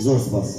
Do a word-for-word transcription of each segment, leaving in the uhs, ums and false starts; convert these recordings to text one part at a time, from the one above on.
Zor spas.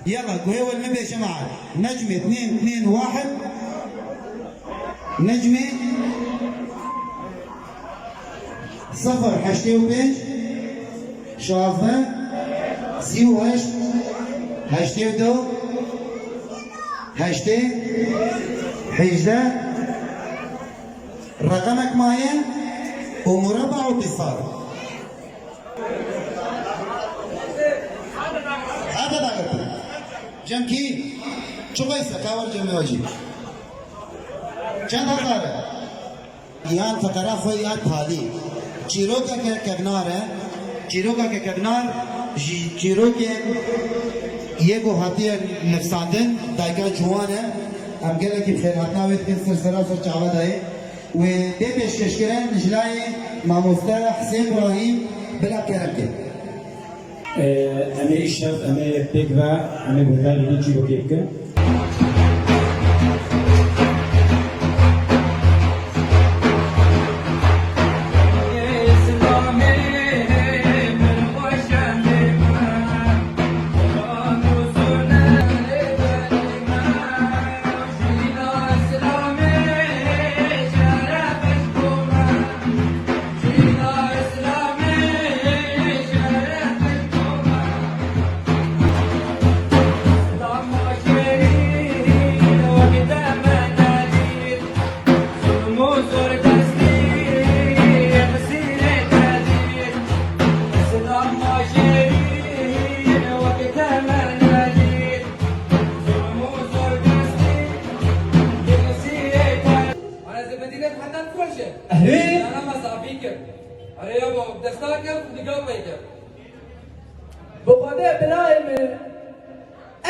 Yala, guhê we li min bê cemaet. Necmê tnên tnên wahid. Necmê sifir heştê û pênc, şazdeh, sî û heşt, heştê û du, heştê, hejdeh, reqemek maye û mureba û pîsar. Hadi da gel. Cem kî? Çi xweyse, ka wer cemê wecî. Çend hezar e? Yan feqera xwe ya talî. Çîrokeke kevnar e. Çîrokeke kevnar ji çîrokên yê ku hatiye nivsandin, dayika ciwan e. Em gelekî xêrhatina wê dikin, ser sera ser çava dayê. Wê tê pêşkêşkirin ji layê mamoste Hisên Brahîm, bila kerem ke. Ee, em ê îşev, em ê pêk ve, em ê guhdarî vê çîrokê bikin. Ana zê bedî ne heta firoşe. Erê. Ana ma zafî kir. Erê ya bo, desta kir, diga pey kir. Bi Xwedê birayê min,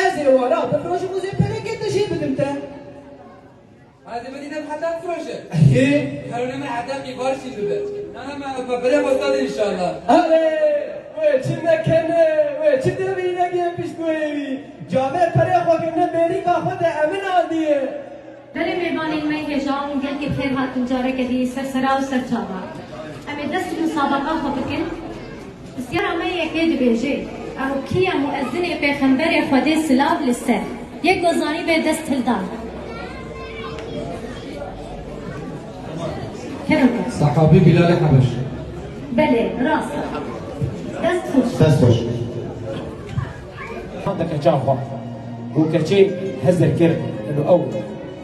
ez ê wara bifroşim û zê perekê te jê bidim te. Ana zê bedî ne heta firoşe. Erê. Karone min heta ki bar şî bibe. Ana ma, ma bere bostadê inşallah. Erê, wê çi mekene, wê çi devî negê pişt wê wî. Camer perê xwe kirine mêrîka xwe de emin andiye. Berê mêvanên me hêja û gelkê xêr hatin careke dî ser sera û ser çava. Em ê dest bi musabeqa xwe bikin. Pisyara me yekê dibêje, ew kî ye muezzinê pêxemberê Xwedê silav li ser? Yek ku zanîbe dest hilda. Kevin ku. Sahabî Bîlalê Hebeş. Belê, rast. Dest xweş. Dest xweş. Hande keça xwe. Ku keçê hezir kir, ino ew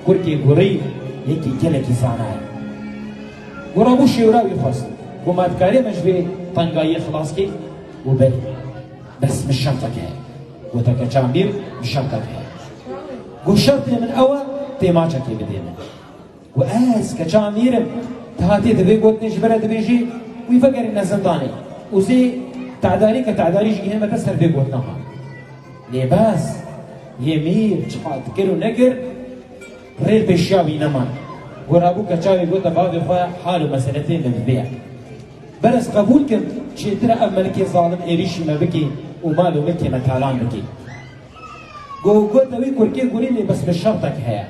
kurkê gurî yekî gelekî zana ye. Gura bû şêwra wî xwest. Ku ma dikarê me ji vê tengayiyê xilas kê? Ku belê. Bes min şertek heye. Gote keça mîr, min şertek heye. Ku şertê min ew e, têmaçekê bidê min. Ku ez keça mîr im, tu hatê di vê gotinê ji bere dibêjî, wî vegerîne zindanê. Û zê te'darî ke te'darî ji gihê me te ser vê gotina me. Lê bes, yê mîr çiqas dikir û nekir, rê pêşiya wî neman. Gora bû keça wî gote bavê xwe hal û mesele tê min bi vê ye. Berez qebûl kim, çêtir e ev melikê zalim êrîşî me bikî û mal û milkê me talan bikî. Go gote wî kurkê gurî lê bes bi şertek heye.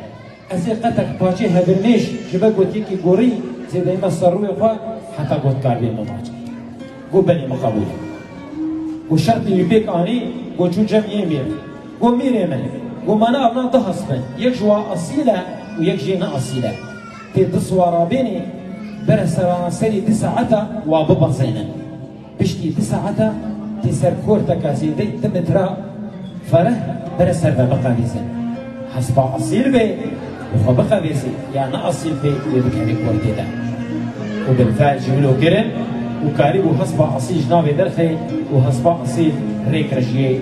Ez ê qetek paçê hebirmêş ji me gotiyekî gorî zêdeyme ser rûyê xwe heta got kar bê min maçê. Go belê min qebûl e. Go şertê wî pêk anî, go çû cem yê mîr. Go mîrê min, go mane evna du hesp in. Yek ji wa esîl e û yek jê ne esîl e. Tê du siwara bênê bere serana serî du saeta wa bibezênin. Piştî du saeta tê ser korteka zêdeyî du metra fereh bere ser ve biqevêze. Hespa esîl bê û xwe biqevêze, ya ne esîl bê wê bikeve kortê de. Û bilfel ji wilo kirin û karîbû hespa esîl ji navê derxe û hespa esîl rê kir ji yê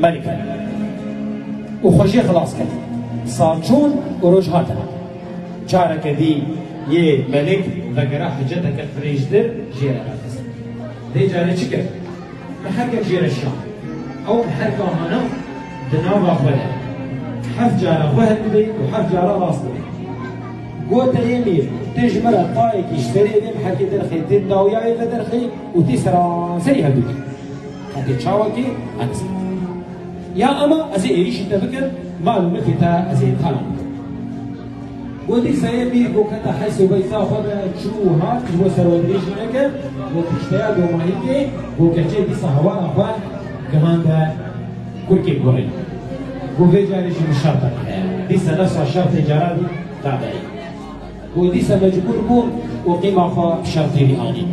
melik û xwe jê xilas kir. Sal çûn û roj hatin. Careke dî yê melik vegera hiceteke firêjtir jê re raxist. Vê carê çi kir? Miherkek jê re şa. Ew miherka hana di nava xwe de heft cara xwe hilbidê û heft cara rast bidê. Gote yê mîr, tê ji me re tayekî ji serê vê miherkê derxê, tê dawiyayê ve derxê û tê seranserî hevdûkî. Qetê çawekê aks. Ya ema ez ê êrîşî te bikim, mal û milkê te ez ê talan bikim. Got, dîsa yê mîr got, kete hes û beyza xwe de çû û hat, ji bo serwedirêjî neke, got, pişteya domahîkê, got, keçê dîsa hewara xwe gihande kurkê gurî. Got, vê carê jî min şertek heye. Dîsa nefsa şertê cara dî dadayî. Got, dîsa mecbûr bû û qîma xwe bi şertê vî anî.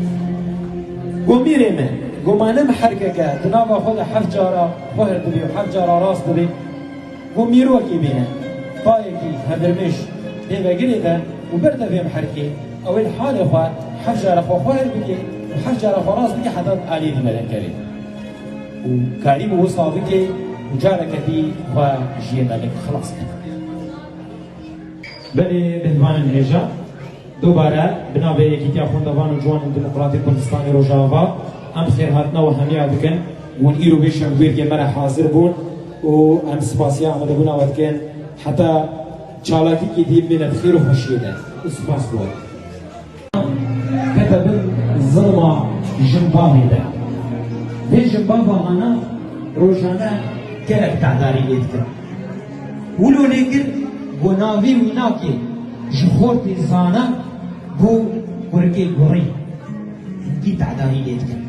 Got, mîrê min, got, ma ne miherkeke di nava xwe de heft cara xwe hildibê û heft cara rast dibê? Got, mîrokê bîne, tayekî hevirmêj tê vegirê ve û berde vê miherkê, ew ê li halê xwe heft cara xwe xwe hildibê û heft cara xwe rast bike heta alî di melekevê. Û karî bi wisa bike û careke dî xwe ji yê melek xilas bike. Belê, bêhvanên hêja, dubare bi navê Yekîtiya Xwendevan û Ciwanên Demokratîk Kurdistanê Rojava, em xêrhatina we hemiya dikin. Hûn îro vê şemgwêrgê me re hazir bûn û em spasiya amadebûna we dikin. Heta çalakîkî dî bimîne di xêr û xweşiyê de. Û spas bo we. Kete bin zilma jinbavê de. Vê jinbava hana rojane gelek tedarî lê dikin. Wilo lê kir, got, navê wî nake, ji xortê zana bû kurikê gurî. Hingî tedarî lê dikin.